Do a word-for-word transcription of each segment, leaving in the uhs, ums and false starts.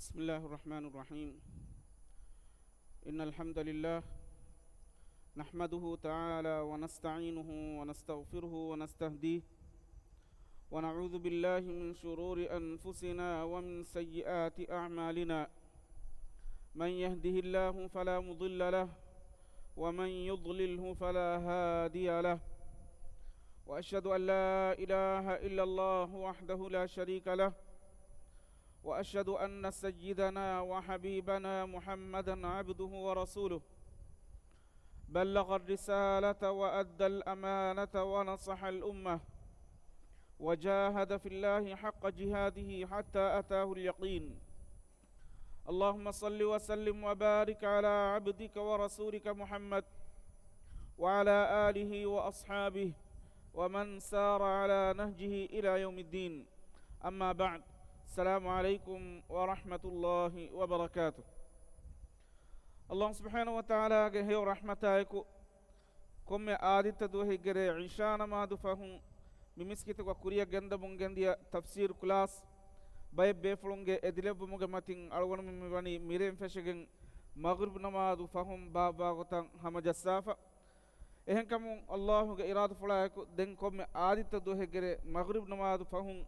بسم الله الرحمن الرحيم. إن الحمد لله نحمده تعالى ونستعينه ونستغفره ونستهديه، ونعوذ بالله من شرور أنفسنا ومن سيئات أعمالنا. من يهده الله فلا مضل له، ومن يضلله فلا هادي له. وأشهد أن لا إله إلا الله وحده لا شريك له، وأشهد أن سيدنا وحبيبنا محمدا عبده ورسوله، بلغ الرسالة وأدى الأمانة ونصح الأمة، وجاهد في الله حق جهاده حتى أتاه اليقين. اللهم صل وسلم وبارك على عبدك ورسولك محمد وعلى آله وأصحابه ومن سار على نهجه إلى يوم الدين. أما بعد. السلام عليكم ورحمة الله وبركاته. އައްލާހު ސުބްޙާނަހޫ ވަތަޢާލާގެ ހެޔޮ ރަޙްމަތާއެކު، ކޮންމެ އާދިއްތަ ދުވަހެއްގެ ރޭ ޢިޝާ ނަމާދު ފަހުން މި މިސްކިތުގަ ކުރިއަށް ގެންދަމުން ގެންދިޔަ ތަފްސީރު ކްލާސް ބައެއް ބޭފުޅުންގެ އެދިލެއްވުމުގެ މަތިން އަޅުގަނޑުމެން މި ވަނީ މިރޭން ފެށިގެން މަޣްރިބް ނަމާދު ފަހުން ބާއްވާ ގޮތަށް ހަމަޖައްސާފަ. އެހެންކަމުން އައްލާހުގެ އިރާދަފުޅާއެކު ދެން ކޮންމެ އާދިއްތަ ދުވަހެއްގެ ރޭ މަޣްރިބް ނަމާދު ފަހުން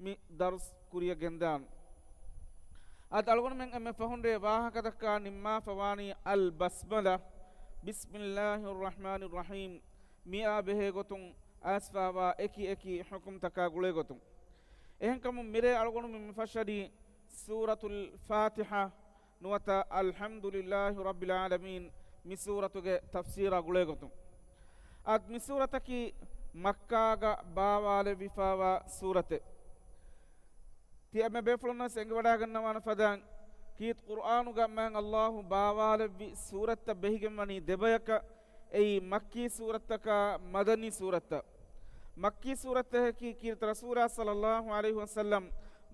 މި ދަރުސް ކުރިއަށް ގެންދާން. އަދި އަޅުގަނޑުމެން އެންމެ ފަހުން ރޭ ވާހަކަދައްކާ ނިންމާފަ ވާނީ އަލް ބަސްމަލަ، بسم الله الرحمن الرحيم، މިއާ ބެހޭ ގޮތުން އައިސްފާވާ އެކި އެކި ޙުކުމްތަކާ ގުޅޭ ގޮތުން. އެހެންކަމުން މިރޭ އަޅުގަނޑުމެން މި ފަށަނީ ސޫރަތުލް ފާތިޙާ ނުވަތަ އަލްޙަމްދުލިއްލާހި ރައްބިލް ޢާލަމީން މި ސޫރަތުގެ ތަފްސީރާ ގުޅޭ ގޮތުން. އަދި މި ސޫރަތަކީ މައްކާގަ ބާވާލެއްވިފާވާ ސޫރަތެއް. ތި އެންމެ ބޭފުޅުންނަށް ވެސް އެނގިވަޑައިގަންނަވާނެ ފަދައިން، ކީރިތި ޤުރްއާނުގަ މާތް އައްލާހު ބާވާލެއްވި ސޫރަތްތައް ބެހިގެންވަނީ ދެބަޔަކަށް، އެއީ މައްކީ ސޫރަތްތަކާ މަދަނީ ސޫރަތްތައް. މައްކީ ސޫރަތްތަކަކީ ކީރިތި ރަސޫލާ ޞައްލައްލާހު ޢަލައިހި ވަސައްލަމް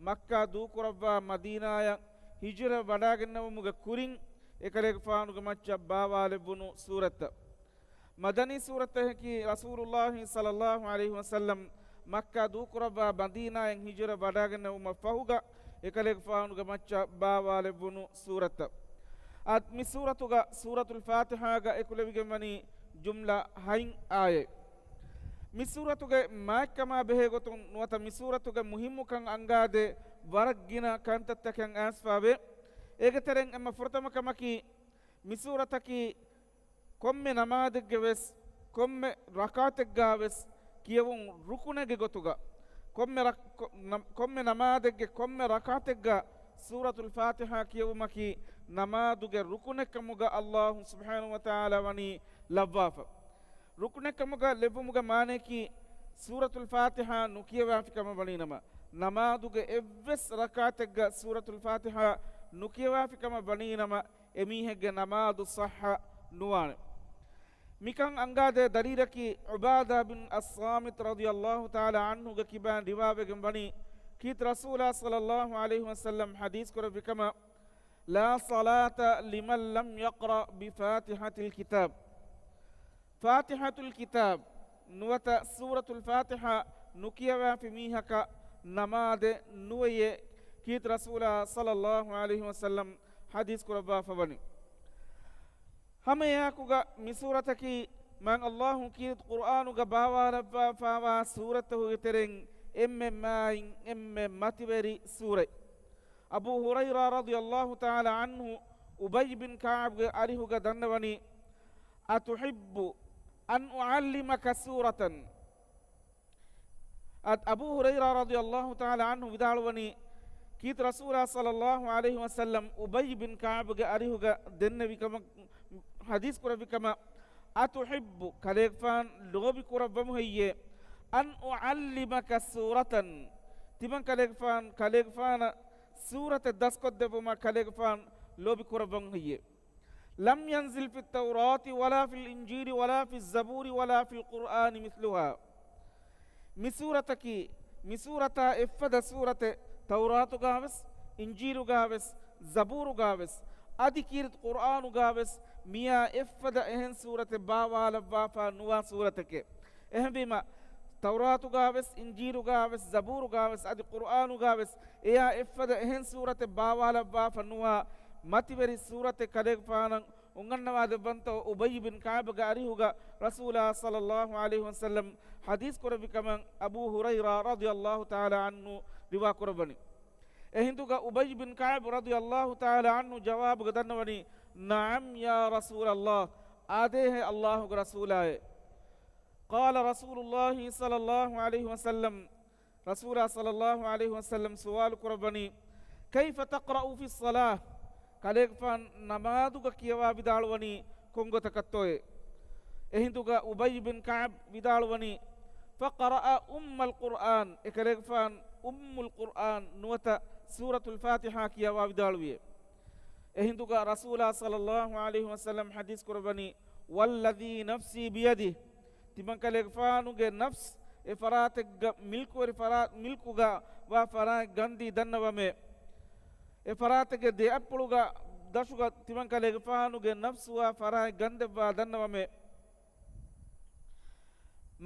މައްކާ ދޫކުރައްވާ މަދީނާޔަށް ހިޖުރަ ވަޑައިގެންނެވުމުގެ ކުރިން އެކަލޭގެފާނުގެ މައްޗަށް ބާވާލެއްވުނު ސޫރަތްތައް. މަދަނީ ސޫރަތްތަކަކީ ރަސޫލުއްލާހި ޞައްލައްލާހު ޢަލައިހި ވަސައްލަމް މައްކާ ދޫކުރައްވާ މަދީނާޔަށް ހިޖުރަ ވަޑައިގެންނެވުމަށް ފަހުގަ އެކަލޭގެފާނުގެ މައްޗަށް ބާވާލެއްވުނު ސޫރަތްތައް. އަދި މި ސޫރަތުގަ ސޫރަތުލް ފާތިޙާގަ އެކުލެވިގެންވަނީ ޖުމްލަ ހަތް އާޔަތް. މި ސޫރަތުގެ މާތްކަމާ ބެހޭގޮތުން ނުވަތަ މި ސޫރަތުގެ މުހިއްމުކަން އަންގާދޭ ވަރަށް ގިނަ ކަންތައްތަކެއް އައިސްފާވޭ. އޭގެ ތެރެއިން އެންމެ ފުރަތަމަ ކަމަކީ، މި ސޫރަތަކީ ކޮންމެ ނަމާދެއްގެ ވެސް، ކޮންމެ ރަކާތެއްގާ ވެސް ކިޔެވުން ރުކުނެއްގެ ގޮތުގަ، ކޮންމެ ރަ-، ކޮ-، ނަ-، ކޮންމެ ނަމާދެއްގެ ކޮންމެ ރަކާތެއްގަ ސޫރަތުލް ފާތިޙާ ކިޔެވުމަކީ ނަމާދުގެ ރުކުނެއްކަމުގަ އައްލާހު ސުބްޙާނަހު ވަތަޢާލާ ވަނީ ލައްވާފަ. ރުކުނެއްކަމުގަ ލެއްވުމުގެ މާނަޔަކީ، ސޫރަތުލް ފާތިޙާ ނުކިޔަވާފިކަމަށް ވަނީނަމަ، ނަމާދުގެ އެއްވެސް ރަކާތެއްގަ ސޫރަތުލް ފާތިޙާ ނުކިޔަވާފިކަމަށް ވަނީނަމަ، އެމީހެއްގެ ނަމާދު ޞައްޙަ ނުވާނެ. މިކަން އަންގާދޭ ދަލީލަކީ، ޢުބާދާ ބިން އައްޞާމިތް ރަޟިޔައްލާހު ތަޢާލާ ޢަންހުގެ ކިބައިން ރިވާވެގެން ވަނީ، ކީރިތި ރަސޫލާ ޞައްލައްލާހު ޢަލައިހި ވަސައްލަމް ޙަދީޘް ކުރެއްވި ކަމަށް، لا صلاة لمن لم يقرأ بفاتحة الكتاب. ފާތިޙަތުލް ކިތާބް ނުވަތަ ސޫރަތުލް ފާތިޙާ ނުކިޔަވާފި މީހަކަށް ނަމާދެއް ނުވެޔޭ، ކީރިތި ރަސޫލާ ޞައްލައްލާހު ޢަލައިހި ވަސައްލަމް ޙަދީޘް ކުރައްވާފަ ވަނީ. ހަމައެއާއެކުގަ މި ސޫރަތަކީ މާތް އައްލާހު ކީރިތި ޤުރްއާނުގަ ބާވާލައްވާފާވާ ސޫރަތްތަކުގެ ތެރެއިން އެންމެ މާތް، އެންމެ މަތިވެރި ސޫރަތް. އަބޫ ހުރައިރާ ރަޟިޔައްލާހު ތަޢާލާ ޢަންހު އުބައްޔު ބިން ކަޢުބްގެ އަރިހުގަ ދަންނަވަނީ، أتحب أن أعلمك سورة؟ އަދި އަބޫ ހުރައިރާ ރަޟިޔައްލާހު ތަޢާލާ ޢަންހު ވިދާޅުވަނީ، ކީރިތި ރަސޫލާ ޞައްލައްލާހު ޢަލައިހި ވަސައްލަމް އުބައްޔު ބިން ކަޢުބްގެ އަރިހުގަ ދެންނެވި ކަމަށް، ޙަދީޘް ކުރެއްވި ކަމަށް، أتحب، ކަލޭގެފާން ލޯބި ކުރައްވަމު ހެއްޔޭ، أن أعلمك سورة، ތިމަން ކަލޭގެފާން، ކަލޭގެފާނަށް ސޫރަތެއް ދަސްކޮށްދެއްވުމަށް ކަލޭގެފާން ލޯބި ކުރައްވަމު ހެއްޔޭ؟ لم ينزل في التوراة ولا في الإنجيل ولا في الزبور ولا في القرآن مثلها. މި ސޫރަތަކީ، މި ސޫރަތާ އެއްފަދަ ސޫރަތެއް ތައުރާތުގާވެސް، އިންޖީލުގާވެސް، ޒަބޫރުގާވެސް، އަދި ކީރިތި ޤުރްއާނުގާވެސް މިއާ އެއްފަދަ އެހެން ސޫރަތެއް ބާވާލައްވާފާ ނުވާ ސޫރަތެކޭ. އެހެންވީމަ، ތައުރާތުގާވެސް، އިންޖީލުގާވެސް، ޒަބޫރުގާވެސް، އަދި ޤުރްއާނުގާވެސް އެޔާ އެއްފަދަ އެހެން ސޫރަތެއް ބާވާލައްވާފަ ނުވާ މަތިވެރި ސޫރަތެއް ކަލޭގެފާނަށް އުނގަންނަވާ ދެއްވަންތޯ އުބައްޔު ބިން ކަޢަބްގެ އަރިހުގަ ރަސޫލާ ޞައްލައްލާހު ޢަލައިހި ވަސައްލަމް ޙަދީޘް ކުރެއްވި ކަމަށް އަބޫ ހުރައިރާ ރަޟިޔައްލާހު ތަޢާލާ ޢަންހު ރިވާ ކުރައްވަނީ. އެހިނދުގަ އުބައްޔު ބިން ކަޢަބް ރަޟިޔައްލާހު ތަޢާލާ ޢަންހު ޖަވާބުގަ ދަންނަވަނީ، نعم يا رسول الله، އާދޭހޭ އައްލާހުގެ ރަސޫލާއޭ. قال رسول الله صلى الله عليه وسلم، ރަސޫލާ ޞައްލައްލާހު ޢަލައިހި ވަސައްލަމް ސުވާލު ކުރައްވަނީ، كيف تقرأ في الصلاة؟ ކަލޭގެފާން ނަމާދުގަ ކިޔަވާ ވިދާޅުވަނީ ކޮންގޮތަކަށްތޯއޭ؟ އެހިނދުގަ އުބައްޔު ބިން ކަޢަބް ވިދާޅުވަނީ، فقرأ أم القرآن، އެކަލޭގެފާން އުއްމުލް ޤުރްއާން ނުވަތަ ސޫރަތުލް ފާތިޙާ ކިޔަވާ ވިދާޅުވިއޭ. އެހިނދުގަ ރަސޫލާ ޞައްލައްލާހު ޢަލައިހި ވަސައްލަމް ޙަދީޘް ކުރައްވަނީ، والذي نفسي بيده، ތިމަންކަލޭގެފާނުގެ ނަފްސް އެ ފަރާތެއްގަ މިލްކުވެރި ފަރާ-، މިލްކުގަ ވާ ފަރާތް ގަންދީ ދަންނަވަމޭ. އެ ފަރާތެއްގެ ދެއަތްޕުޅުގަ ދަށުގަ ތިމަންކަލޭގެފާނުގެ ނަފްސު ވާ ފަރާތް ގަންދެއްވާ ދަންނަވަމޭ.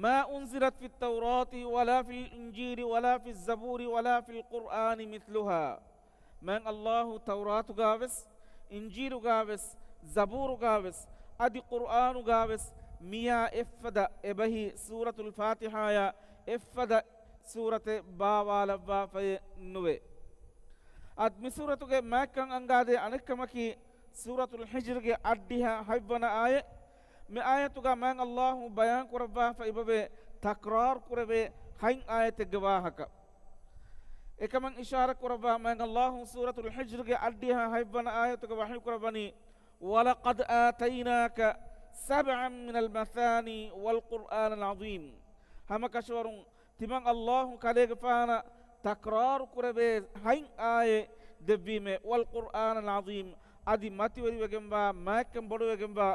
ما أنزلت في التوراة ولا في الإنجيل ولا في الزبور ولا في القرآن مثلها. މާތް އައްލާހު ތައުރާތުގާވެސް، އިންޖީލުގާވެސް، ޒަބޫރުގާވެސް، އަދި ޤުރްއާނުގާވެސް މިޔާ އެއްފަދަ އެބަހީ ސޫރަތުލް ފާތިޙާޔާ އެއްފަދަ ސޫރަތެއް ބާވާލައްވާފައެއް ނުވޭ. އަދި މި ސޫރަތުގެ މާތްކަން އަންގާދޭ އަނެއްކަމަކީ، ސޫރަތުލް ޙިޖްރުގެ އަށްޑިހަ ހަތްވަނަ އާޔަތް. މި އާޔަތުގަ މާތް އައްލާހު ބަޔާން ކުރައްވާފައިބަވޭ ތަކްރާރު ކުރެވޭ ހަތް އާޔަތެއްގެ ވާހަކަ. އެކަމަށް އިޝާރަ ކުރައްވާ މާތް އައްލާހު ސޫރަތުލް ޙިޖްރުގެ އަށްޑިހަ ހަތްވަނަ އާޔަތުގަ ވަޙީ ކުރައްވަނީ، وَلَقَدْ آتَيْنَاكَ سَبْعًا مِنَ الْمَثَانِي وَالْقُرْآنَ الْعَظِيمَ. ހަމަކަށަވަރުން ތިމަން އައްލާހު ކަލޭގެފާނަށް ތަކްރާރު ކުރެވޭ ހަތް އާޔަތް ދެއްވީމޭ، وَالْقُرْآنَ الْعَظِيمَ، އަދި މަތިވެރިވެގެންވާ، މާތްކަން ބޮޑުވެގެންވާ،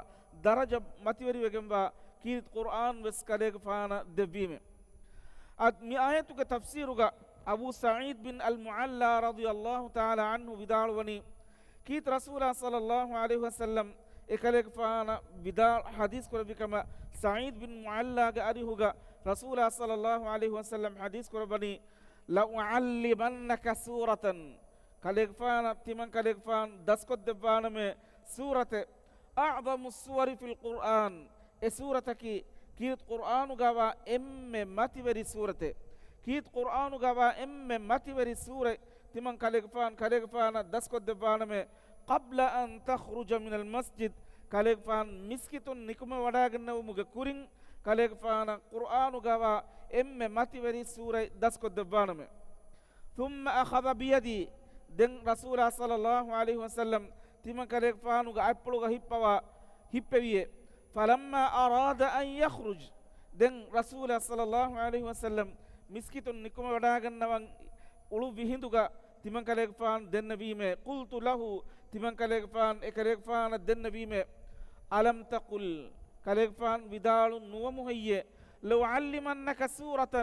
ދަރަޖަ މަތިވެރިވެގެންވާ ކީރިތި ޤުރްއާން ވެސް ކަލޭގެފާނަށް ދެއްވީމޭ. އަދި މި އާޔަތުގެ ތަފްސީރުގަ އަބޫ ސަޢީދް ބިން އަލް މުޢައްލާ ރަޟިޔައްލާހު ތަޢާލާ ޢަންހު ވިދާޅުވަނީ، ކީރިތި ރަސޫލާ ޞައްލައްލާހު ޢަލައިހި ވަސައްލަމް އެކަލޭގެފާނަށް ވިދާ-، ޙަދީޘް ކުރެއްވި ކަމަށް ސަޢީދް ބިން މުޢައްލާގެ އަރިހުގަ ރަސޫލާ ޞައްލައްލާހު ޢަލައިހި ވަސައްލަމް ޙަދީޘް ކުރައްވަނީ، لَأُعَلِّمَنَّكَ سُورَةً، ކަލޭގެފާނަށް، ތިމަން ކަލޭގެފާނަށް ދަސްކޮށްދެއްވާނަމޭ ސޫރަތެއް، أَعْظَمُ السُّوَرِ فِي الْقُرْآنِ، އެ ސޫރަތަކީ ކީރިތި ޤުރްއާނުގަވާ އެންމެ މަތިވެރި ސޫރަތެއް. ކީރިތި ޤުރްއާނުގަވާ އެންމެ މަތިވެރި ސޫރަތް ތިމަން ކަލޭގެފާން، ކަލޭގެފާނަށް ދަސްކޮށްދެއްވާނަމޭ، قَبْلَ أَنْ تَخْرُجَ مِنَ الْمَسْجِدِ، ކަލޭގެފާން މިސްކިތުން ނިކުމެވަޑައިގަންނަވުމުގެ ކުރިން ކަލޭގެފާނަށް ޤުރްއާނުގަވާ އެންމެ މަތިވެރި ސޫރަތް ދަސްކޮށްދެއްވާނަމޭ. ثُمَّ أَخَذَ بِيَدِي، ދެން ރަސޫލާ ޞައްލައްލާހު ޢަލައިހި ވަސައްލަމް ތިމަން ކަލޭގެފާނުގެ އަތްޕުޅުގަ ހިއްޕަވާ، ހިއްޕެވިއޭ. فَلَمَّا أَرَادَ أَنْ يَخْرُجَ، ދެން ރަސޫލާ ޞައްލައްލާހު ޢަލައިހި ވަސައްލަމް މިސްކިތުން ނިކުމެވަޑައިގަންނަވަން އުޅުއްވި ހިނދުގަ ތިމަން ކަލޭގެފާނު ދެންނެވީމޭ، قُلْتُ لَهُ، ތިމަން ކަލޭގެފާނު އެކަލޭގެފާނަށް ދެންނެވީމޭ، أَلَمْ تَقُلْ، ކަލޭގެފާނު ވިދާޅު ނުވަމު ހެއްޔޭ، لَأُعَلِّمَنَّكَ سُورَةً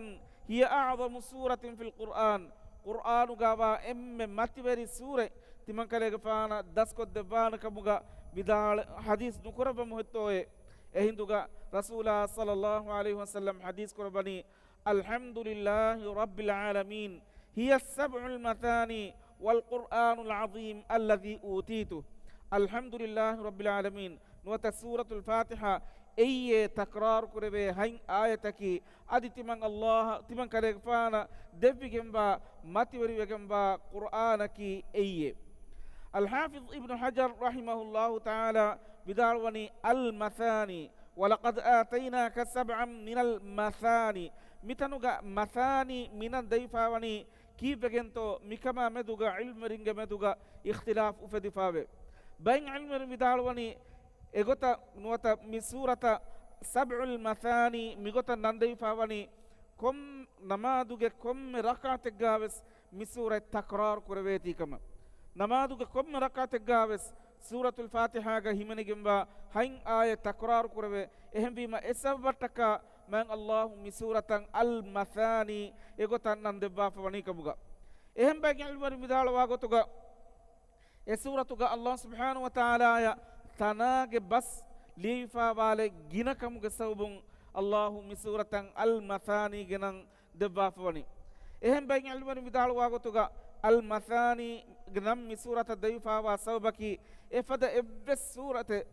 هِيَ أَعْظَمُ سُورَةٍ فِي الْقُرْآنِ، ޤުރްއާނުގަވާ އެންމެ މަތިވެރި ސޫރަތް ތިމަން ކަލޭގެފާނަށް ދަސްކޮށްދެއްވާނެ ކަމުގަ ވިދާޅު ޙަދީޘް ނުކުރައްވަމު ހެއްތޯއޭ؟ އެހިނދުގަ ރަސޫލާ ޞައްލައްލާހު ޢަލައިހި ވަސައްލަމް ޙަދީޘް ކުރައްވަނީ، الْحَمْدُ لِلَّهِ رَبِّ الْعَالَمِينَ، هِيَ السَّبْعُ الْمَثَانِي وَالْقُرْآنُ الْعَظِيمُ الَّذِي أُوتِيتُهُ. الْحَمْدُ لِلَّهِ رَبِّ الْعَالَمِينَ. ނުވަތަ ސޫރަތުލް ފާތިޙާ އެއްޔޭ ތަކްރާރު ކުރެވޭ ހަތް އާޔަތަކީ، އަދި ތިމަން އައްލާހަށް، ތިމަން ކަލޭގެފާނަށް ދެއްވިގެންވާ، މަތިވެރިވެގެންވާ ޤުރްއާނަކީ އެއްޔޭ. އަލްޙާފިޡް އިބްނު ޙަޖަރު ރަޙިމަހުﷲ ތަޢާލާ ވިދާޅުވަނީ، الْمَثَانِي، وَلَقَدْ آتَيْنَاكَ سَبْعًا مِنَ الْمَثَانِي. މިތަނުގަ މަޘާނީ މިނަން ދެވިފާވަނީ ކީއްވެގެންތޯ؟ މިކަމާ މެދުގަ ޢިލްމުވެރިންގެ މެދުގަ އިޚްތިލާފު އުފެދިފާވޭ. ބައެއް ޢިލްމުވެރިން ވިދާޅުވަނީ، އެގޮތަށް ނުވަތަ މި ސޫރަތަށް سَبْعُ الْمَثَانِي މިގޮތަށް ނަން ދެވިފާވަނީ، ކޮން ނަމާދުގެ ކޮންމެ ރަކާތެއްގާވެސް މި ސޫރަތް ތަކްރާރު ކުރެވޭތީ ކަމަށް. ނަމާދުގެ ކޮންމެ ރަކާތެއްގާވެސް ސޫރަތުލް ފާތިޙާގަ ހިމެނިގެންވާ ހަތް އާޔަތް ތަކްރާރު ކުރެވޭ. އެހެންވީމަ، އެ ސަބަބަށްޓަކާ މާތް އައްލާހު މި ސޫރަތަށް އަލް މަޘާނީ އެގޮތަށް ނަން ދެއްވާފަ ވަނީ ކަމުގަ. އެހެން ބައެއް ޢިލްމުވެރިން ވިދާޅުވާ ގޮތުގަ، އެ ސޫރަތުގަ އައްލާހު ސުބްޙާނަހު ވަތަޢާލާއަށް ޘަނާގެ ބަސް ލިޔެވިފާވާލެއް ގިނަ ކަމުގެ ސަބަބުން، އައްލާހު މި ސޫރަތަށް އަލް މަޘާނީގެ ނަން ދެއްވާފަވަނީ. އެހެން ބައެއް ޢިލްމުވެރިން ވިދާޅުވާ ގޮތުގަ، އަލް މަޘާނީގެ ނަން މި ސޫރަތަށް ދެވިފާވާ ސަބަބަކީ، އެފަދަ އެއްވެސް ސޫރަތެއް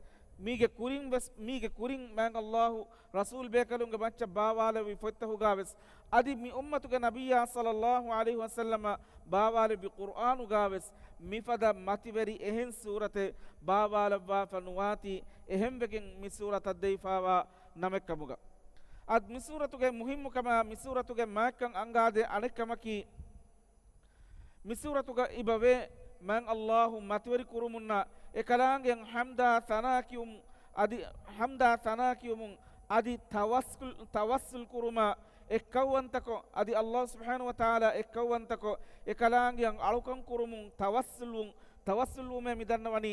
މީގެ ކުރިން ވެސް، މީގެ ކުރިން މާތް އައްލާހު ރަސޫލް ބޭކަލުންގެ މައްޗަށް ބާވާލެއްވި ފޮތްތަކުގަ ވެސް، އަދި މި އުއްމަތުގެ ނަބިއްޔާ ޞައްލައްލާހު ޢަލައިހި ވަސައްލަމަ ބާވާލެއްވި ޤުރްއާނުގަ ވެސް، މިފަދަ މަތިވެރި އެހެން ސޫރަތެއް ބާވާލައްވާފަ ނުވާތީ، އެހެންވެގެން މި ސޫރަތަށް ދެވިފާވާ ނަމެއްކަމުގަ. އަދި މި ސޫރަތުގެ މުހިއްމުކަމާ، މި ސޫރަތުގެ މާތްކަން އަންގާދޭ އަނެއްކަމަކީ، މި ސޫރަތުގަ އިބަވޭ މާތް އައްލާހު މަތިވެރި ކުރުމުންނާ އެކަލާނގެއަށް ޙަމްދާ ޘަނާ ކިޔުމުން، އަދި ޙަމްދާ ޘަނާ ކިޔުމުން އަދި ތަވައްސުލް، ތަވައްސުލް ކުރުމާ އެއްކައުވަންތަކޮށް، އަދި އައްލާހު ސުބްޙާނަހު ވަތަޢާލާ އެއްކައުވަންތަކޮށް، އެކަލާނގެއަށް އަޅުކަން ކުރުމުން ތަވައްސުލްވުން، ތަވައްސުލްވުމޭ މި ދަންނަވަނީ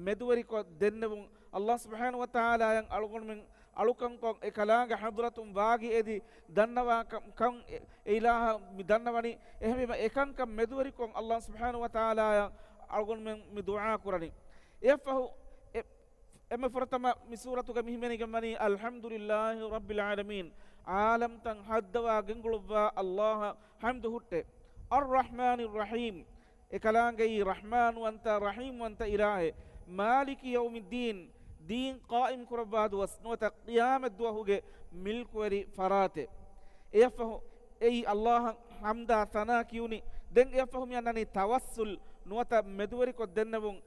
މެދުވެރިކޮށް ދެންނެވުން. އައްލާހު ސުބްޙާނަހު ވަތަޢާލާއަށް އަޅުގަނޑުމެން އަޅުކަންކޮށް، އެކަލާނގެ ޙަޟްރަތުން ވާގި އެދި ދަންނަވާ ކަން، ކަން އެ، އެ އިލާހަށް މި ދަންނަވަނީ. އެހެންވީމަ އެކަންކަން މެދުވެރިކޮށް، އައްލާހު ސުބްޙާނަހު ވަތަޢާލާއަށް އަޅުގަނޑުމެން މި ދުޢާ ކުރަނީ. އެއަށްފަހު އެ، އެންމެ ފުރަތަމަ މި ސޫރަތުގަ މި ހިމެނިގެން ވަނީ، އަލްޙަމްދުލިއްލާހި ރައްބިލް ޢާލަމީން، ޢާލަމްތައް ހައްދަވާ ގެންގުޅުއްވާ އައްލާހަށް ޙަމްދު ހުއްޓޭ. އައްރަޙްމާނިއް ރަޙީމް، އެކަލާނގެއީ ރަޙްމާންވަންތަ ރަޙީމްވަންތަ އިލާހެއް. މާލިކި ޔައުމިއްދީން، ދީން ޤާއިމް ކުރައްވާ ދުވަސް ނުވަތަ ޤިޔާމަތްދުވަހުގެ މިލްކުވެރި ފަރާތެއް. އެއަށްފަހު އެއީ އައްލާހަށް ޙަމްދާ ޘަނާ ކިޔުނީ. ދެން އެއަށްފަހު މި އަންނަނީ ތަވައްސުލް ނުވަތަ މެދުވެރިކޮށް ދެންނެވުން.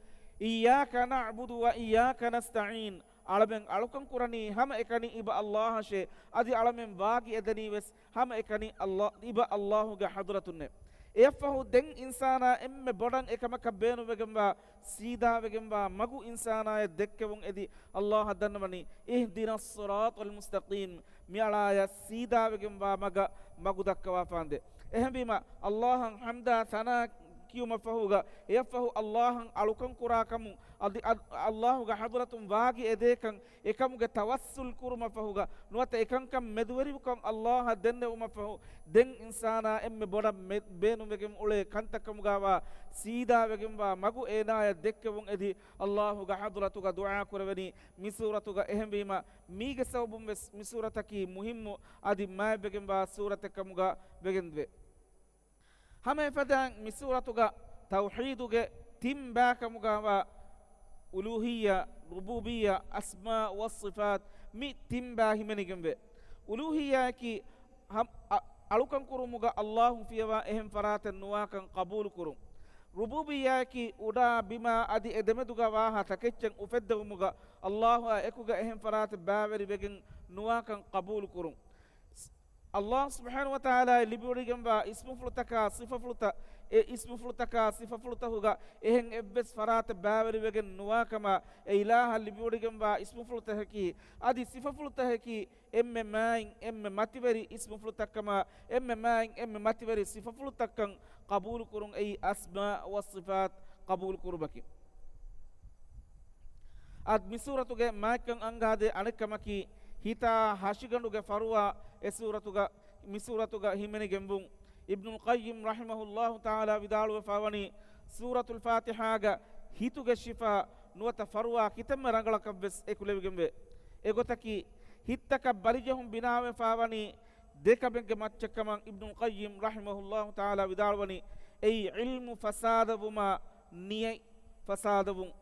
އިއްޔާކަ ނަޢްބުދު ވަ އިއްޔާކަ ނަސްތަޢީން. އަޅަމެން އަޅުކަން ކުރަނީ ހަމަ އެކަނި އިބަ އައްލާހަށޭ. އަދި އަޅަމެން ވާގި އެދެނީ ވެސް ހަމަ އެކަނި އައްލާ، އިބަ އައްލާހުގެ ޙަޟްރަތުންނޭ. އެއަށްފަހު ދެން އިންސާނާ އެންމެ ބޮޑަށް އެކަމަކަށް ބޭނުންވެގެންވާ، ސީދާވެގެންވާ މަގު އިންސާނާޔަށް ދެއްކެވުން އެދި، އައްލާހަށް ދަންނަވަނީ، اهدنا الصراط المستقيم، މިއަޅާޔަށް ސީދާވެގެންވާ މަގަށް މަގު ދައްކަވާފާނދޭ. އެހެންވީމަ، އައްލާހަށް ޙަމްދާ ޘަނާ ކިޔުމަށްފަހުގަ، އެއަށްފަހު އައްލާހަށް އަޅުކަން ކުރާކަމުން، އަދި އަ-، އައްލާހުގެ ޙަޟްރަތުން ވާގި އެދޭކަން، އެކަމުގެ ތަވައްސުލް ކުރުމަށްފަހުގަ، ނުވަތަ އެކަންކަން މެދުވެރިކޮށް އައްލާހަށް ދެންނެވުމަށްފަހު، ދެން އިންސާނާ އެންމެ ބޮޑަށް މެ-، ބޭނުންވެގެން އުޅޭ ކަންތައްކަމުގައިވާ ސީދާވެގެންވާ މަގު އޭނާޔަށް ދެއްކެވުން އެދި، އައްލާހުގެ ޙަޟްރަތުގަ ދުޢާ ކުރެވެނީ މި ސޫރަތުގަ. އެހެންވީމަ، މީގެ ސަބަބުން ވެސް މި ސޫރަތަކީ މުހިއްމު އަދި މާތްވެގެންވާ ސޫރަތެއްކަމުގަ ވެގެންދެވޭ. ހަމަ އެފަދައިން މި ސޫރަތުގަ ތައުޙީދުގެ ތިން ބާކަމުގައިވާ އުލޫހިއްޔާ، ރުބޫބިއްޔާ، އަސްމާ ވައްޞިފާތް، މި ތިން ބާ ހިމެނިގެންވޭ. އުލޫހިއްޔާއަކީ ހަމް-، އަ-، އަޅުކަން ކުރުމުގަ އައްލާހު ފިޔަވާ އެހެން ފަރާތެއް ނުވާކަން ޤަބޫލުކުރުން. ރުބޫބިއްޔާއަކީ އުޑާ ބިމާ އަދި އެ ދެމެދުގަ ވާހާ ތަކެއްޗެއް އުފެއްދެވުމުގަ އައްލާހުއާ އެކުގަ އެހެން ފަރާތެއް ބާވެރިވެގެން ނުވާކަން ޤަބޫލުކުރުން. އައްލާހު ސުބްޙާނަހު ވަތަޢާލާ ލިބިވޮޑިގެންވާ އިސްމުފުޅުތަކާ ސިފަފުޅުތައް، އެ އިސްމުފުޅުތަކާ ސިފަފުޅުތަކުގަ އެހެން އެއްވެސް ފަރާތެއް ބާވެރިވެގެން ނުވާކަމަށް، އެ އިލާހަށް ލިބިވޮޑިގެންވާ އިސްމުފުޅުތަކަކީ، އަދި ސިފަފުޅުތަކަކީ، އެންމެ މާތް، އެންމެ މަތިވެރި އިސްމުފުޅުތައްކަމާ، އެންމެ މާތް، އެންމެ މަތިވެރި ސިފަފުޅުތައްކަން ޤަބޫލުކުރުން އެއީ އަސްމާ ވައްޞިފާތް ޤަބޫލުކުރުމަކީ. އަދި މި ސޫރަތުގެ މާތްކަން އަންގާދޭ އަނެއްކަމަކީ، ހިތާ ހަށިގަނޑުގެ ފަރުވާ އެ ސޫރަތުގަ، މި ސޫރަތުގަ ހިމެނިގެންވުން. އިބްނުލް ޤައްޔިމް ރަޙިމަހުﷲ ތަޢާލާ ވިދާޅުވެފާވަނީ، ސޫރަތުލް ފާތިޙާގަ ހިތުގެ ޝިފާ ނުވަތަ ފަރުވާ ކިތަންމެ ރަނގަޅަކަށްވެސް އެކުލެވިގެންވޭ. އެގޮތަކީ، ހިތްތަކަށް ބަލިޖެހުން ބިނާވެފާވަނީ ދެ ކަމެއްގެ މައްޗަށްކަމަށް އިބްނުލް ޤައްޔިމް ރަޙިމަހުﷲ ތަޢާލާ ވިދާޅުވަނީ، އެއީ ޢިލްމު ފަސާދަވުމާ ނިޔަތް ފަސާދަވުން.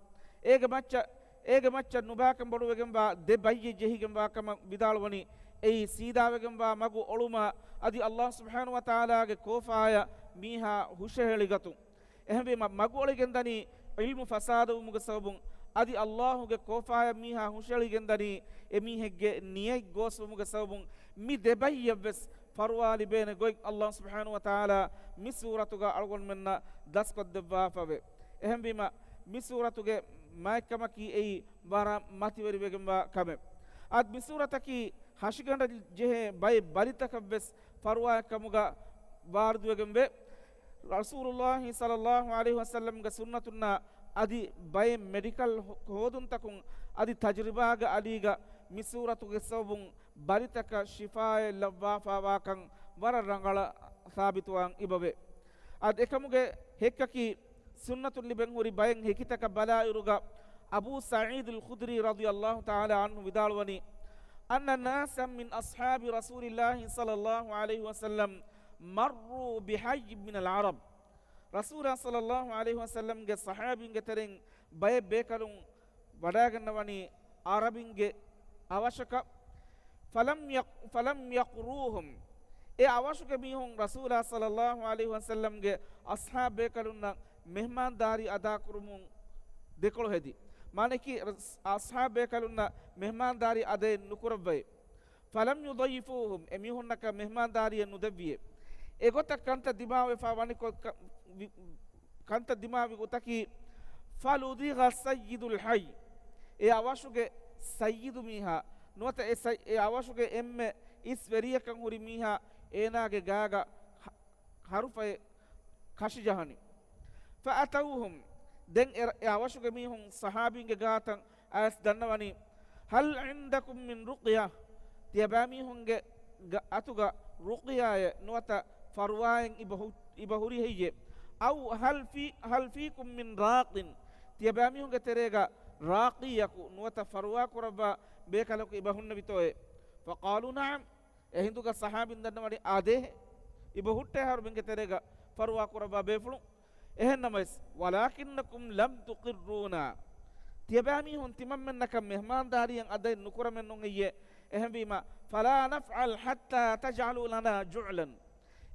އޭގެ މައްޗަށް، އޭގެ މައްޗަށް ނުބާކަން ބޮޑުވެގެންވާ ދެ ބައްޔެއް ޖެހިގެންވާ ކަމަށް ވިދާޅުވަނީ، އެއީ ސީދާވެގެންވާ މަގު އޮޅުމާ، އަދި އައްލާހު ސުބްޙާނަހު ވަތަޢާލާގެ ކޯފާޔަށް މީހާ ހުށަހެޅިގަތުން. އެހެންވީމަ، މަގު އޮޅިގެންދަނީ ޢިލްމު ފަސާދަވުމުގެ ސަބަބުން، އަދި އައްލާހުގެ ކޯފާޔަށް މީހާ ހުށަހެޅިގެންދަނީ އެމީހެއްގެ ނިޔަތް ގޯސްވުމުގެ ސަބަބުން. މި ދެ ބައްޔަށްވެސް ފަރުވާ ލިބޭނެ ގޮތް އައްލާހު ސުބްޙާނަހު ވަތަޢާލާ މި ސޫރަތުގަ އަޅުގަނޑުމެންނަށް ދަސްކޮށްދެއްވާފަވޭ. އެހެންވީމަ، މި ސޫރަތުގެ މާތްކަމަކީ އެއީ ވަރަށް މަތިވެރިވެގެންވާ ކަމެއް. އަދި މި ސޫރަތަކީ ހަށިގަނޑަށް ޖެހޭ ބައެއް ބަލިތަކަށްވެސް ފަރުވާއެއްކަމުގަ ވާރިދުވެގެންވޭ. ރަސޫލުﷲ ޞައްލަﷲ ޢަލައިހި ވަސައްލަމްގެ ސުންނަތުންނާ އަދި ބައެއް މެޑިކަލް ހޯ-، ހޯދުންތަކުން އަދި ތަޖުރިބާގެ އަލީގަ މި ސޫރަތުގެ ސަބަބުން ބަލިތަކަށް ޝިފާއެއް ލައްވާފާވާކަން ވަރަށް ރަނގަޅަށް ސާބިތުވާން އިބަވޭ. އަދި އެކަމުގެ ހެއްކަކީ، ސުންނަތުން ލިބެން ހުރި ބައެއް ހެކިތަކަށް ބަލާއިރުގަ، އަބޫ ސަޢީދުލް ޚުދްރީ ރަޟިޔަﷲ ތަޢާލާ ޢަންހު ވިދާޅުވަނީ، أن ناسا من أصحاب رسول الله صلى الله عليه وسلم مروا بحي من العرب. ރަސޫލާ ޞައްލައްލާހު ޢަލައިހި ވަސައްލަމްގެ ޞަޙާބީންގެ ތެރެއިން ބައެއް ބޭކަލުން ވަޑައިގަންނަވަނީ ޢަރަބިންގެ އަވަށަކަށް. فلم يق-، فلم يقروهم. އެ އަވަށުގެ މީހުން ރަސޫލާ ޞައްލައްލާހު ޢަލައިހި ވަސައްލަމްގެ އަޞްޙާބު ބޭކަލުންނަށް މެހްމާންދާރީ އަދާކުރުމުން ދެކޮޅު ހެދި. މާނައަކީ، ރަސް-، އަޞްޙާބު ބޭކަލުންނަށް މެހްމާންދާރީ އަދައެއް ނުކުރައްވައެއް. فلم يضيفوهم، އެމީހުންނަކަށް މެހްމާންދާރީއެއް ނުދެއްވިއެވެ. އެގޮތަށް ކަންތައް ދިމާވެފަ ވަނިކޮށް، ކަ-، ވި-، ކަންތައް ދިމާވި ގޮތަކީ، فلدغ سيد الحي، އެ އަވަށުގެ ސައްޔިދު މީހާ، ނުވަތަ އެ ސައް-، އެ އަވަށުގެ އެންމެ އިސް ވެރިޔަކަށް ހުރި މީހާ އޭނާގެ ގާގަ ހަ-، ހަރުފައެއް ކަށިޖަހަނީ. فأتوهم، ދެން އެ، އެ އަވަށުގެ މީހުން ޞަޙާބީންގެ ގާތަށް އައިސް ދަންނަވަނީ، هل عندكم من رقية؟ ތިޔަބައިމީހުންގެ ގަ-، އަތުގަ ރުޤިޔާއެއް ނުވަތަ ފަރުވާއެއް އިބަ ހު-، އިބަ ހުރި ހެއްޔޭ؟ أو هل في، هل فيكم من راق؟ ތިޔަބައިމީހުންގެ ތެރޭގަ ރާޤީއަކު ނުވަތަ ފަރުވާ ކުރައްވާ ބޭކަލަކު އިބަ ހުންނެވިތޯއޭ؟ فقالوا نعم. އެހިނދުގަ ޞަޙާބީން ދަންނަވަނީ އާދޭހެ. އިބަ ހުއްޓޭ އަހަރުމެންގެ ތެރޭގަ ފަރުވާ ކުރައްވާ ބޭފުޅުން. އެހެންނަމަވެސް، ولكنكم لم تقرونا، ތިޔަބައިމީހުން ތިމަންމެންނަކަށް މެހްމާންދާރީއެއް އަދައެއް ނުކުރަމެއްނު އެއްޔެ. އެހެންވީމަ، فلا نفعل حتى تجعلوا لنا جعلا.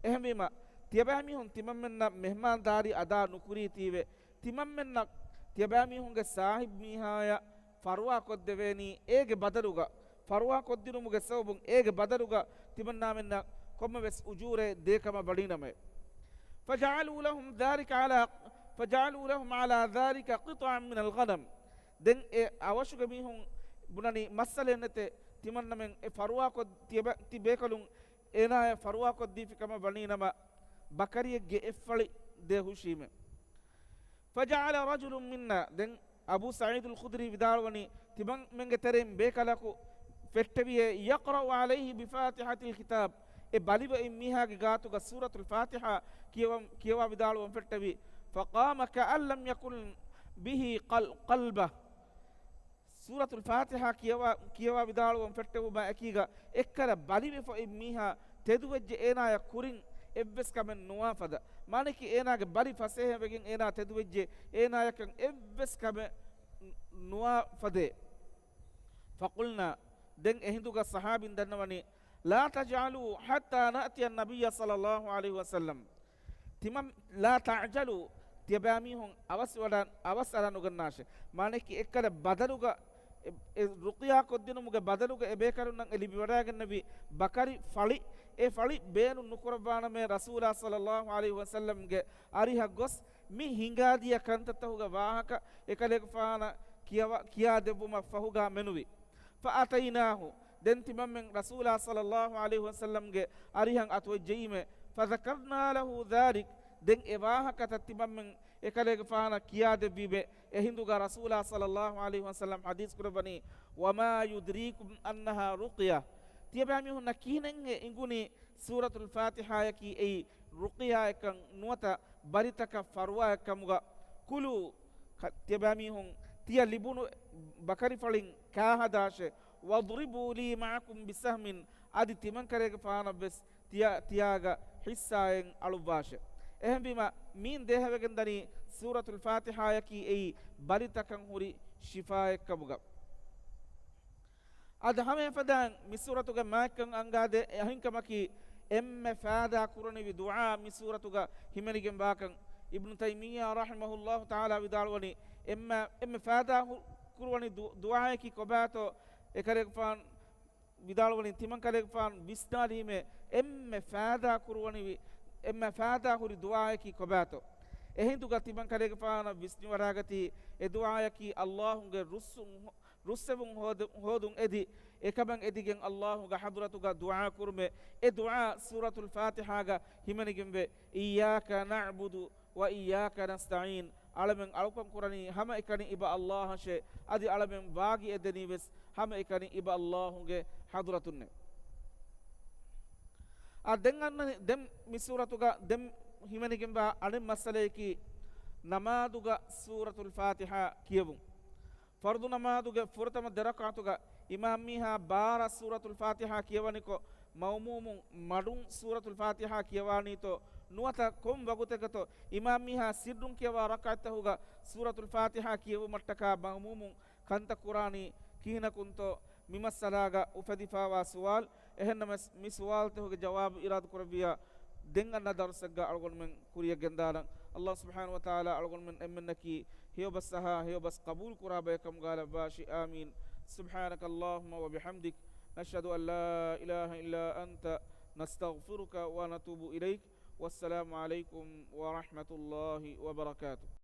އެހެންވީމަ، ތިޔަބައިމީހުން ތިމަންމެންނަށް މެހްމާންދާރީ އަދާ ނުކުރީތީވެ، ތިމަންމެންނަށް ތިޔަބައިމީހުންގެ ސާހިބު މީހާޔަށް ފަރުވާކޮށްދެވޭނީ އޭގެ ބަދަލުގަ، ފަރުވާކޮށްދިނުމުގެ ސަބަބުން އޭގެ ބަދަލުގަ ތިމަންނާމެންނަށް ކޮންމެވެސް އުޖޫރައެއް ދޭކަމަށް ވަނީނަމަވެސް. فجعلوا لهم ذلك على، فجعلوا لهم على ذلك قطعا من الغنم. ދެން އެ އަވަށުގެ މީހުން ބުނަނީ މައްސަލައެއް ނެތޭ، ތިމަންނަމެން އެ ފަރުވާކޮށް ތިޔަބަ-، ތި ބޭކަލުން އޭނާޔަށް ފަރުވާކޮށްދީފި ކަމަށް ވަނީނަމަ، ބަކަރިއެއްގެ އެއްފަޅި ދޭ ހުށީމެ. فجعل رجل منا، ދެން އަބޫ ސަޢީދުލް ޚުދްރީ ވިދާޅުވަނީ، ތިމަންމެންގެ ތެރެއިން ބޭކަލަކު ފެއްޓެވިއޭ، يقرأ عليه بفاتحة الكتاب، އެ ބަލިވައި މީހާގެ ގާތުގަ ސޫރަތުލް ފާތިޙާ ކިޔަވަން، ކިޔަވާ ވިދާޅުވަން ފެއްޓެވި، فقام كأن لم يكن به قل-، قلبة. ސޫރަތުލް ފާތިޙާ ކިޔަވާ، ކިޔަވާ ވިދާޅުވަން ފެއްޓެވުމާ އެކީގަ، އެއްކަލަ ބަލިވެފައި މީހާ ތެދުވެއްޖެ އޭނާޔަށް ކުރިން އެއްވެސް ކަމެއް ނުވާ ފަދަ. މާނައަކީ އޭނާގެ ބަލި ފަސޭހަވެގެން އޭނާ ތެދުވެއްޖެ އޭނާޔަކަށް އެއްވެސް ކަމެއް ނުވާ ފަދައޭ. فقلنا، ދެން އެހިނދުގަ ޞަޙާބީން ދަންނަވަނީ، لا تجعلوا حتى نأتي النبي صلى الله عليه وسلم. ތިމަން، لا تعجلوا، ތިޔަބައިމީހުން އަވަސް ވަޑަ-، އަވަސް އަރާނުގަންނާށޭ. މާނައަކީ އެއްކަލަ ބަދަލުގަ، އެ، އެ ރުޤިޔާ ކޮށްދިނުމުގެ ބަދަލުގަ އެ ބޭކަލުންނަށް އެ ލިބިވަޑައިގެންނެވި ބަކަރި ފަޅި، އެ ފަޅި ބޭނުން ނުކުރައްވާނަމޭ ރަސޫލާ ޞައްލައްލާހު ޢަލައިހި ވަސައްލަމްގެ އަރިހަށް ގޮސް މި ހިނގާދިޔަ ކަންތައްތަކުގެ ވާހަކަ އެކަލޭގެފާނަށް ކިޔަވަ-، ކިޔާދެއްވުމަށް ފަހުގާ މެނުވި. فأتيناه، ދެން ތިމަންމެން ރަސޫލާ ޞައްލައްލާހު ޢަލައިހި ވަސައްލަމްގެ އަރިހަށް އަތުވެއްޖައީމޭ. فذكرنا له ذلك، ދެން އެ ވާހަކަތައް ތިމަންމެން އެކަލޭގެފާނަށް ކިޔާދެއްވީމޭ. އެހިނދުގަ ރަސޫލާ ޞައްލައްލާހު ޢަލައިހި ވަސައްލަމް ޙަދީޘް ކުރައްވަނީ، وما يدريكم أنها رقية، ތިޔަބައިމީހުންނަށް ކިހިނެއްހޭ އިނގުނީ ސޫރަތުލް ފާތިޙާޔަކީ އެއީ ރުޤިޔާއެއްކަން ނުވަތަ ބަލިތަކަށް ފަރުވާއެއްކަމުގަ؟ كلوا، ކަ-، ތިޔަބައިމީހުން ތިޔަ ލިބުނު ބަކަރިފަޅިން ކާހަދާށޭ. واضربوا لي معكم بسهم، އަދި ތިމަންކަލޭގެފާނަށްވެސް ތިޔަ-، ތިޔާގަ ޙިއްޞާއެއް އަޅުއްވާށޭ. އެހެންވީމަ، މީން ދޭހަވެގެން ދަނީ ސޫރަތުލް ފާތިޙާޔަކީ އެއީ ބަލިތަކަށް ހުރި ޝިފާއެއްކަމުގަ. އަދި ހަމައެފަދައިން މި ސޫރަތުގެ މާތްކަން އަންގާދޭ އެ އަހިންކަމަކީ، އެންމެ ފާދާ ކުރަނިވި ދުޢާ މި ސޫރަތުގަ ހިމެނިގެންވާކަން އިބްނު ތައިމިއްޔާ ރަޙިމަހުﷲ ތަޢާލާ ވިދާޅުވަނީ، އެންމެ، އެންމެ ފާދާ ހު-، ކުރުވަނި ދު-، ދުޢާއަކީ ކޮބާތޯ؟ އެކަލޭގެފާނު ވިދާޅުވަނީ، ތިމަންކަލޭގެފާނު ވިސްނާލީމޭ، އެންމެ ފާދާ ކުރުވަނިވި، އެންމެ ފާދާ ހުރި ދުޢާއަކީ ކޮބާތޯ؟ އެހިނދުގަ ތިމަންކަލޭގެފާނަށް ވިސްނިވަޑައިގަތީ، އެ ދުޢާއަކީ ﷲ ގެ ރުއްސުން ހޯ-، ރުއްސެވުން ހޯދު-، ހޯދުން އެދި، އެކަމަށް އެދިގެން ﷲ ގެ ޙަޟްރަތުގަ ދުޢާ ކުރުމޭ. އެ ދުޢާ ސޫރަތުލް ފާތިޙާގަ ހިމެނިގެންވޭ، إياك نعبد وإياك نستعين، އަޅަމެން އަޅުކަން ކުރަނީ ހަމައެކަނި އިބަ ﷲ އަށޭ، އަދި އަޅަމެން ވާގި އެދެނީވެސް ހަމައެކަނި އިބަ ﷲ ގެ ޙަޟްރަތުންނޭ. އާ، ދެން އަންނަނީ، ދެން މި ސޫރަތުގަ ދެން ހިމެނިގެންވާ އަނެއް މައްސަލަޔަކީ، ނަމާދުގަ ސޫރަތުލް ފާތިޙާ ކިޔެވުން. ފަރުޟު ނަމާދުގެ ފުރަތަމަ ދެ ރަކްޢަތުގަ އިމާމް މީހާ ބާރަށް ސޫރަތުލް ފާތިޙާ ކިޔަވަނިކޮށް، މައުމޫމުން މަޑުން ސޫރަތުލް ފާތިޙާ ކިޔަވާނީތޯ ނުވަތަ ކޮން ވަގުތެކެތޯ އިމާމް މީހާ ސިއްރުން ކިޔަވާ ރަކްޢަތްތަކުގަ ސޫރަތުލް ފާތިޙާ ކިޔެވުމަށްޓަކާ މައުމޫމުން ކަންތައް ކުރާނީ ކިހިނަކުންތޯ؟ މި މައްސަލާގަ އުފެދިފާވާ ސުވާލު. އެހެންނަމަވެސް، މި ސުވާލުތަކުގެ ޖަވާބު އިރާދަކުރެއްވިއްޔާ، ދެން އަންނަ ދަރުސެއްގަ އަޅުގަނޑުމެން ކުރިޔަށް ގެންދާނަން. ﷲ ސުބްޙާނަހޫ ވަތަޢާލާ އަޅުގަނޑުމެން އެންމެންނަކީ ހެޔޮބަސް އަހާ، ހެޔޮބަސް ޤަބޫލު ކުރާ ބަޔަކަށް މުގާލައްވާށި. އާމީން. سبحانك اللهم وبحمدك، نشهد أن لا إله إلا أنت، نستغفرك ونتوب إليك. والسلام عليكم ورحمة الله وبركاته.